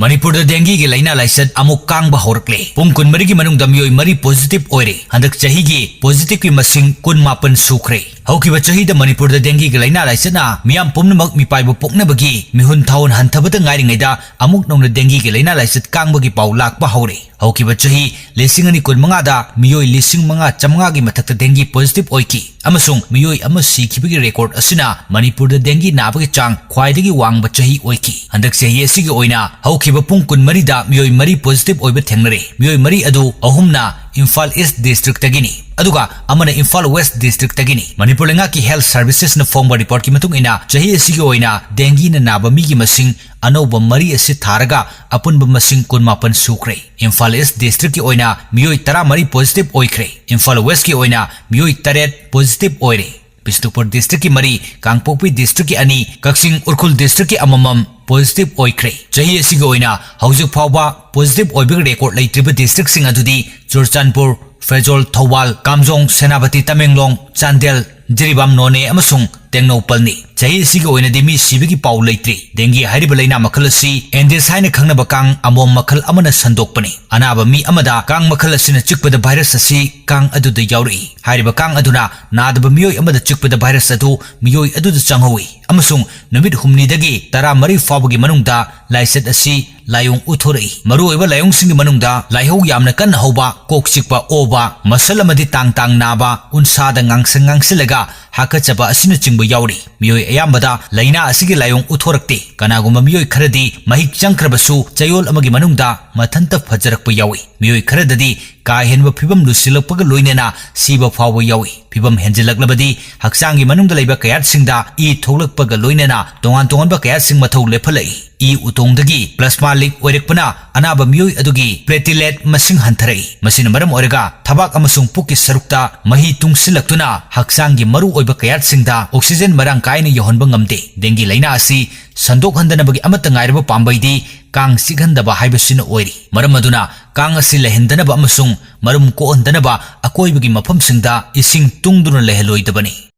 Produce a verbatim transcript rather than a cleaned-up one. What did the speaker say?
ꯃꯅꯤꯄꯨꯔꯗ ꯗꯦꯡꯒꯤꯒꯤ ꯂꯥꯏꯅꯥ ꯂꯥꯏꯆꯠ ꯑꯃꯨꯛ ꯀꯥꯡꯕ ꯍꯧꯔꯛꯂꯦ꯫ ꯄꯨꯡ ꯀꯨꯟꯃꯔꯤꯒꯤ ꯃꯅꯨꯡꯗ ꯃꯤꯑꯣꯏ ꯃꯔꯤ positive ꯑꯣꯏꯔꯦ꯫ ꯍꯟꯗꯛ ꯆꯍꯤꯒꯤ positiveꯀꯤ ꯃꯁꯤꯡ ꯀꯨꯟꯃꯥꯄꯟ ꯁꯨꯈ꯭ꯔꯦ꯫ ꯍꯧꯈꯤꯕ ꯆꯍꯤꯗ ꯃꯅꯤꯄꯨꯔꯗ ꯗꯦꯡꯒꯤꯒꯤ ꯂꯥꯏꯅꯥ ꯂꯥꯏꯆꯠꯅ ꯃꯤꯌꯥꯝ ꯄꯨꯝꯅꯃꯛ ꯃꯤꯄꯥꯏꯕ ꯄꯣꯛꯅꯕꯒꯤ ꯃꯤꯍꯨꯟ ꯊꯥꯍꯨꯟ ꯍꯟꯊꯕꯗ ꯉꯥꯏꯔꯤꯉꯩꯗ ꯑꯃꯨꯛ ꯅꯧꯅ ꯗꯦꯡꯒꯤꯒꯤ ꯂꯥꯏꯅꯥ ꯂꯥꯏꯆꯠ ꯀꯥꯡꯕꯒꯤ ꯄꯥꯎ ꯂꯥꯛꯄ ꯍꯧꯔꯦ꯫ ꯍꯧꯈꯤꯕ ꯆꯍꯤ ꯂꯤꯁꯤꯡ ꯑꯅꯤ ꯀꯨꯟꯃꯉꯥꯗ ꯃꯤꯑꯣꯏ ꯂꯤꯁꯤꯡ ꯃꯉꯥ ꯆꯥꯃꯉꯥꯒꯤ ꯃꯊꯛꯇ ꯗꯦꯡꯒꯤ positive ꯑꯣꯏꯈꯤ ꯑꯃꯁꯨꯡ ꯃꯤꯑꯣꯏ ꯑꯃ ꯁꯤꯈꯤꯕꯒꯤ record ꯑꯁꯤꯅ ꯃꯅꯤꯄꯨꯔꯗ ꯗꯦꯡꯒꯤ ꯅꯥꯕꯒꯤ ꯆꯥꯡ ꯈ꯭ꯋꯥꯏꯗꯒꯤ ꯋꯥꯡꯕ ꯆꯍꯤ ꯑꯣꯏꯈꯤ꯫ ꯍꯟꯗꯛ ꯆꯍꯤ ꯑꯁꯤꯒꯤ ꯑꯣꯏꯅ ꯍꯧꯈꯤꯕ ꯄꯨꯡ ꯀꯨꯟꯃꯔꯤꯗ ꯃꯤꯑꯣꯏ ꯃꯔꯤ positive ꯑꯣꯏꯕ ꯊꯦꯡꯅꯔꯦ꯫ ꯃꯤꯑꯣꯏ ꯃꯔꯤ ꯑꯗꯨ ꯑꯍꯨꯝꯅ ꯏꯝꯐꯥꯜ East districtꯇꯒꯤꯅꯤ, ꯑꯗꯨꯒ ꯑꯃꯅ ꯏꯝꯐꯥꯜ West districtꯇꯒꯤꯅꯤ꯫ ꯃꯅꯤꯄꯨꯔ ꯂꯩꯉꯥꯛꯀꯤ health servicesꯅ ꯐꯣꯡꯕ reportꯀꯤ ꯃꯇꯨꯡ ꯏꯟꯅ, ꯆꯍꯤ ꯑꯁꯤꯒꯤ ꯑꯣꯏꯅ ꯗꯦꯡꯒꯤꯅ ꯅꯥꯕ ꯃꯤꯒꯤ ꯃꯁꯤꯡ ꯑꯅꯧꯕ ꯃꯔꯤ ꯑꯁꯤ ꯊꯥꯔꯒ ꯑꯄꯨꯟꯕ ꯃꯁꯤꯡ ꯀꯨꯟꯃꯥꯄꯟ ꯁꯨꯈ꯭ꯔꯦ꯫ ꯏꯝꯐꯥꯜ East districtꯀꯤ ꯑꯣꯏꯅ ꯃꯤꯑꯣꯏ ꯇꯔꯥꯃꯔꯤ positive ꯑꯣꯏꯈ꯭ꯔꯦ꯫ ꯏꯝꯐꯥꯜ Westꯀꯤ ꯑꯣꯏꯅ ꯃꯤꯑꯣꯏ ꯇꯔꯦꯠ positive ꯑꯣꯏꯔꯦ꯫ ꯕꯤꯁꯅꯨꯄꯨꯔ districtꯀꯤ ꯃꯔꯤ, ꯀꯥꯡꯄꯣꯛꯄꯤ districtꯀꯤ ꯑꯅꯤ, ꯀꯛꯆꯤꯡ ꯎꯈ꯭ꯔꯨꯜ districtꯀꯤ ꯑꯃꯃꯝ positive ꯑꯣꯏꯈ꯭ꯔꯦ꯫ ꯆꯍꯤ ꯑꯁꯤꯒꯤ ꯑꯣꯏꯅ ꯍꯧꯖꯤꯛ ꯐꯥꯎꯕ positive ꯑꯣꯏꯕꯒꯤ record ꯂꯩꯇ꯭ꯔꯤꯕ districtꯁꯤꯡ ꯑꯗꯨꯗꯤ ꯆꯨꯔꯆꯥꯟꯄꯨꯔ, ꯐꯦꯔꯖꯣꯜ, ꯊꯧꯕꯥꯜ, ꯀꯥꯝꯖꯣꯡ, ꯁꯦꯅꯥꯄꯇꯤ, ꯇꯃꯦꯡꯂꯣꯡ, ꯆꯥꯟꯗꯦꯜ, ꯖꯤꯔꯤꯕꯥꯝ, ꯅꯣꯅꯦ ꯑꯃꯁꯨꯡ ꯇꯦꯡꯅꯧꯄꯜꯅꯤ꯫ ꯆꯍꯤ ꯑꯁꯤꯒꯤ ꯑꯣꯏꯅꯗꯤ ꯃꯤ ꯁꯤꯕꯒꯤ ꯄꯥꯎ ꯂꯩꯇ꯭ꯔꯤ꯫ ꯗꯦꯡꯒꯤ ꯍꯥꯏꯔꯤꯕ ꯂꯥꯏꯅꯥ ꯃꯈꯜ ꯑꯁꯤ Aedes ꯍꯥꯏꯅ ꯈꯪꯅꯕ ꯀꯥꯡ ꯑꯃꯣꯝ ꯃꯈꯜ ꯑꯃꯅ ꯁꯟꯗꯣꯛꯄꯅꯤ꯫ ꯑꯅꯥꯕ ꯃꯤ ꯑꯃꯗ ꯀꯥꯡ ꯃꯈꯜ ꯑꯁꯤꯅ ꯆꯤꯛꯄꯗ virus ꯑꯁꯤ ꯀꯥꯡ ꯑꯗꯨꯗ ꯌꯥꯎꯔꯛꯏ꯫ ꯍꯥꯏꯔꯤꯕ ꯀꯥꯡ ꯑꯗꯨꯅ ꯅꯥꯗꯕ ꯃꯤꯑꯣꯏ ꯑꯃꯗ ꯆꯤꯛꯄꯗ virus ꯑꯗꯨ ꯃꯤꯑꯣꯏ ꯑꯗꯨꯗ ꯆꯪꯍꯧꯏ ꯑꯃꯁꯨꯡ ꯅꯨꯃꯤꯠ ꯍꯨꯝꯅꯤꯗꯒꯤ ꯇꯔꯥꯃꯔꯤ ꯐꯥꯎꯕꯒꯤ ꯃꯅꯨꯡꯗ ꯂꯥꯏꯆꯠ ꯑꯁꯤ ꯂꯥꯏꯑꯣꯡ ꯎꯠꯊꯣꯔꯛꯏ꯫ ꯃꯔꯨꯑꯣꯏꯕ ꯂꯥꯏꯑꯣꯡꯁꯤꯡꯒꯤ ꯃꯅꯨꯡꯗ ꯂꯥꯏꯍꯧ ꯌꯥꯝꯅ ꯀꯟꯅ ꯍꯧꯕ, ꯀꯣꯛ ꯆꯤꯛꯄ, ꯑꯣꯕ, ꯃꯁꯜ ꯑꯃꯗꯤ ꯇꯥꯡ ꯇꯥꯡ ꯅꯥꯕ, ꯎꯟꯁꯥꯗ ꯉꯥꯡꯁꯪ ꯉꯥꯡꯁꯤꯜꯂꯒ ꯍꯥꯀꯠꯆꯕ ꯑꯁꯤꯅꯆꯤꯡꯕ ꯌꯥꯎꯔꯤ꯫ ꯃꯤꯑꯣꯏ ꯑꯌꯥꯝꯕꯗ ꯂꯥꯏꯅꯥ ꯑꯁꯤꯒꯤ ꯂꯥꯏꯑꯣꯡ ꯎꯠꯊꯣꯔꯛꯇꯦ꯫ ꯀꯅꯥꯒꯨꯝꯕ ꯃꯤꯑꯣꯏ ꯈꯔꯗꯤ ꯃꯍꯤꯛ ꯆꯪꯈ꯭ꯔꯕꯁꯨ ꯆꯌꯣꯜ ꯑꯃꯒꯤ ꯃꯅꯨꯡꯗ ꯃꯊꯟꯇ ꯐꯖꯔꯛꯄ ꯌꯥꯎꯏ꯫ ꯃꯤꯑꯣꯏ ꯈꯔꯗꯗꯤ ꯀꯥ ꯍꯦꯟꯕ ꯐꯤꯕꯝ ꯂꯨꯁꯤꯜꯂꯛꯄꯒ ꯂꯣꯏꯅꯅ ꯁꯤꯕ ꯐꯥꯎꯕ ꯌꯥꯎꯏ꯫ ꯐꯤꯕꯝ ꯍꯦꯟꯖꯤꯜꯂꯛꯂꯕꯗꯤ ꯍꯛꯆꯥꯡꯒꯤ ꯃꯅꯨꯡꯗ ꯂꯩꯕ ꯀꯌꯥꯠꯁꯤꯡꯗ ꯏ ꯊꯣꯛꯂꯛꯄꯒ ꯂꯣꯏꯅꯅ ꯇꯣꯉꯥꯟ ꯇꯣꯉꯥꯟꯕ ꯀꯌꯥꯠꯁꯤꯡ ꯃꯊꯧ ꯂꯦꯞꯍꯜꯂꯛꯏ꯫ ꯏ ꯎꯇꯣꯡꯗꯒꯤ plasma leak ꯑꯣꯏꯔꯛꯄꯅ ꯑꯅꯥꯕ ꯃꯤꯑꯣꯏ ꯑꯗꯨꯒꯤ platelet ꯃꯁꯤꯡ ꯍꯟꯊꯔꯛꯏ꯫ ꯃꯁꯤꯅ ꯃꯔꯝ ꯑꯣꯏꯔꯒ ꯊꯕꯥꯛ ꯑꯃꯁꯨꯡ ꯄꯨꯛꯀꯤ ꯁꯔꯨꯛꯇ ꯃꯍꯤ ꯇꯨꯡꯁꯤꯜꯂꯛꯇꯨꯅ ꯍꯛꯆꯥꯡꯒꯤ ꯃꯔꯨꯑꯣꯏꯕ ꯀꯌꯥꯠꯁꯤꯡꯗ oxygen ꯃꯔꯥꯡ ꯀꯥꯏꯅ ꯌꯧꯍꯟꯕ ꯉꯝꯗꯦ꯫ ꯗꯦꯡꯒꯤ ꯂꯥꯏꯅꯥ ꯑꯁꯤ ꯁꯟꯗꯣꯛꯍꯟꯗꯅꯕꯒꯤ ꯑꯃꯠꯇ ꯉꯥꯏꯔꯕ ꯄꯥꯝꯕꯩꯗꯤ ꯀꯥꯡ ꯆꯤꯛꯍꯟꯗꯕ ꯍꯥꯏꯕꯁꯤꯅ ꯑꯣꯏꯔꯤ꯫ ꯃꯔꯝ ꯑꯗꯨꯅ ꯀꯥꯡ ꯑꯁꯤ ꯂꯩꯍꯟꯗꯅꯕ ꯑꯃꯁꯨꯡ ꯃꯔꯨꯝ ꯀꯣꯛꯍꯟꯗꯅꯕ ꯑꯀꯣꯏꯕꯒꯤ ꯃꯐꯝꯁꯤꯡꯗ ꯏꯁꯤꯡ ꯇꯨꯡꯗꯨꯅ ꯂꯩꯍꯜꯂꯣꯏꯗꯕꯅꯤ꯫